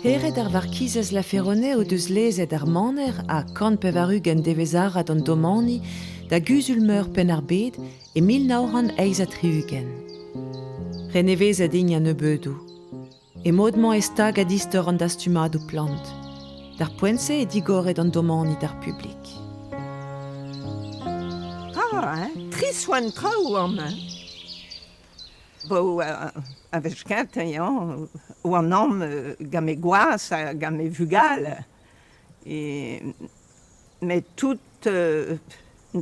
Hêred ar varkizez La Ferronais o deus lezet ar maner ha 180 devezh-arat an domani da Guzul-meur Penn-ar-Bed e 1968. Renevezet int a-nebeudoù. E mod-mañ e stag adistor an dastumadoù plant. D'ar poent-se eo digoret an domani d'ar publik. Ah, hein, tri soan traoù amañ. Bo a wech kentañ yañ, oan amañ gant me gwaz ha gant me vugale. Et met tout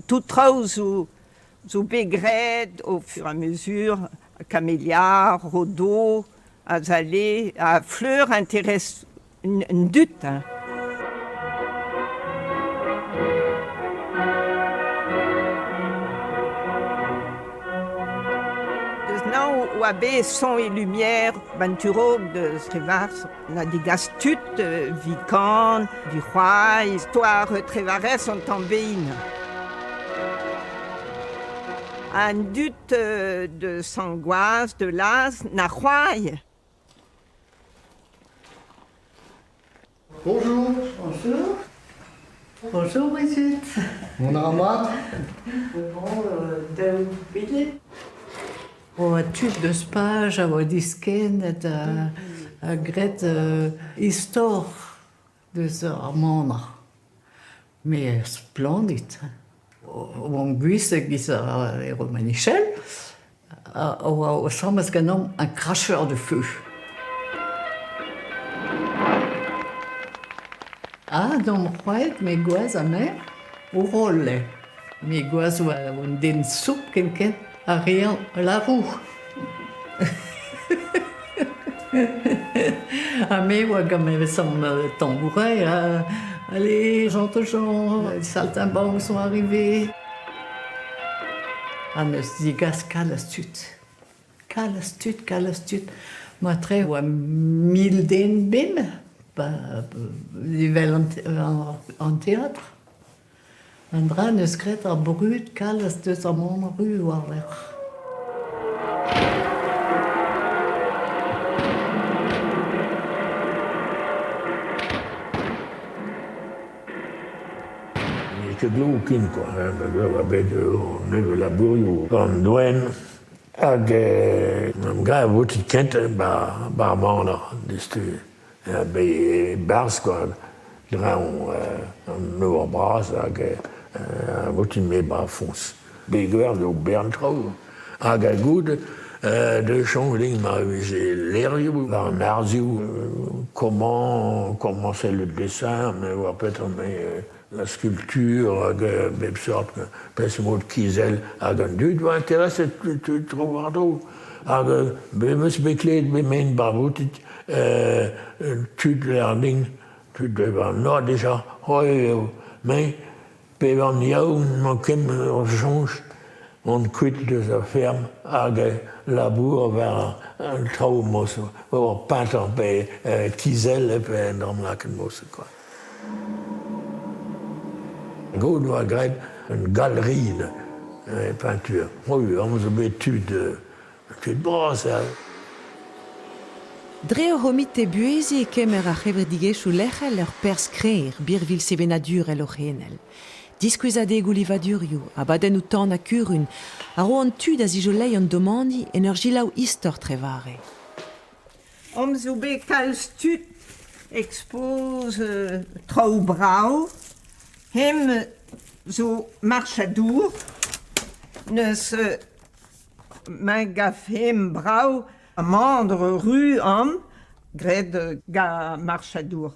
tout traoù zo zo bet graet au fur et à mesure, camélia, rhodo, azalée, ha fleur intéresse un dud hein. Deus nav oa bet son et lumière 'ba'n tu-raok deus Trevarzh. Na degas tud 'vit kan, 'vit c'hoari, istor Trevarez an tamm bein. An dud de Sant-Gwaz, de Laz, na c'hoari. Bonjour. Bonjour. Bonjour Brigitte. Mont a ra mat? Bon, daou bilhed. Oa tud deus Paj a oa diskennet ha graet istor deus ar maner. Mais splendide. Oamp gwisket giz ar Romanichel a oa o chom ganeomp un cracheur de feu. Ah, d'am c'hoaet me gwaz ha me o roll eo. Me gwaz oa un den soupl kenkent a reañ labour. Ha me oa gant ma samm tambourin ha allez, Jean les saltimbanques sont arrivés. Ha neus digas kalz tud. Kalz tud, kalz tud. Matre oa 1000 den bem ba evel an teatr. An dra 'neus graet ar brud kalz deus ar Mont-Ru war-lerc'h. N'eo ket glav ken kwa, hein, a bet nebeut labourioù gant doenn hag em gav votiñ kentañ 'ba ar maner deus-tu. E-barzh kwa, dreñv an nor bras hag votiñ-me 'ba foñs. Peogwir zo bern traoù. Hag a-goude deus soñj din ma vije levrioù war an arzioù comment commencer le dessin me oar petra me la sculpture hag bep sort pezh mod kizell hag an dud oa intereset tro-war-dro. Hag bet 'm eus bet klevet bet mein barboutit tud lec'h tud an nord dija c'hoari eo me pe an yaou 'mañ ket ur soñj on kuit deus ar ferm hag labour war an traoù moz war peintre pe kizell pe un dra bennaket moz quoi. Gaud 'oa graet un galerie peinture. Oui, amañ zo bet tud tud bras Dre o c'homite buheziñ e kemer ar c'hevredigezhioù lec'hel ur perzh kreñv er birvilh sevenadurel o c'henel. Diskouezadegoù livadurioù, abadennoù tan ha kurun a ro an tu da zijoleiñ an domani en ur selaou istor Trevare. Omp zo bet kalz tud expoz traoù brav. Hemañ zo marchadour. Neus ma gav hemañ brav amandr ru an graet gant marchadour.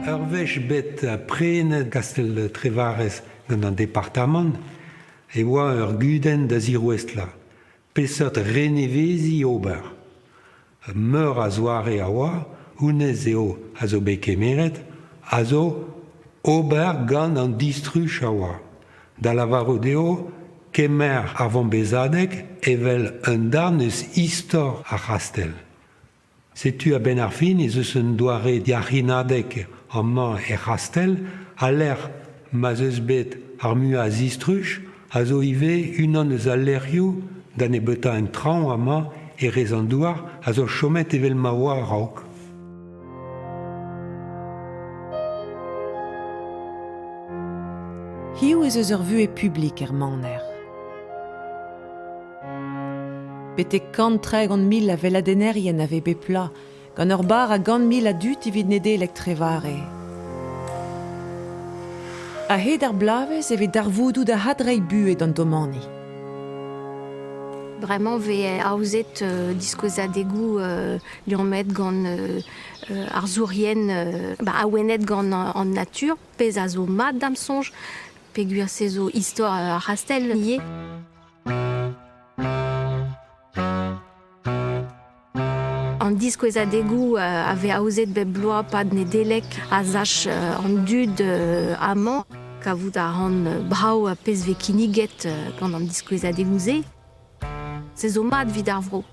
Ur wech bet prenet kastell Trevarez gant an departamant e oa ur gudenn da zirouestlañ. Peseurt reneveziñ ober? Meur a zoare a oa, honnezh eo a zo bet kemeret, a zo ober gant an distruj a oa. Da lavarout eo kemer ar vombezadeg evel un darn eus istor ar c'hastell. Setu a-benn ar fin ez eus un doare diac'hinadeg amañ er c'hastell, al lec'h ma'z eus bet ar muiañ a zistruj a zo ivez unan eus al lec'hioù, da nebeutañ en traoñ amañ e rez an douar, a zo chomet evel ma oa a-raok. Hiziv ez eus ur vuhez publik er maner. Betek 130 000 a weladennerien a vez bep bloaz, gant ur barr a 100 000 a dud evit Nedeleg Trevare. A-hed ar bloavezh e vez darvoudoù da adreiñ buhez d'an domani. Bremañ 'vez aozet diskouezadegoù liammet gant arzourien awenet gant an natur, pezh a zo mat da'm soñj, peogwir se zo istor ar c'hastell ivez. An diskouezadegoù a vez aozet bep bloaz 'pad Nedeleg a sach an dud amañ. Kavout a ran brav pezh 'vez kinniget gant an diskouezadegoù-se. Se zo mat evit ar vro.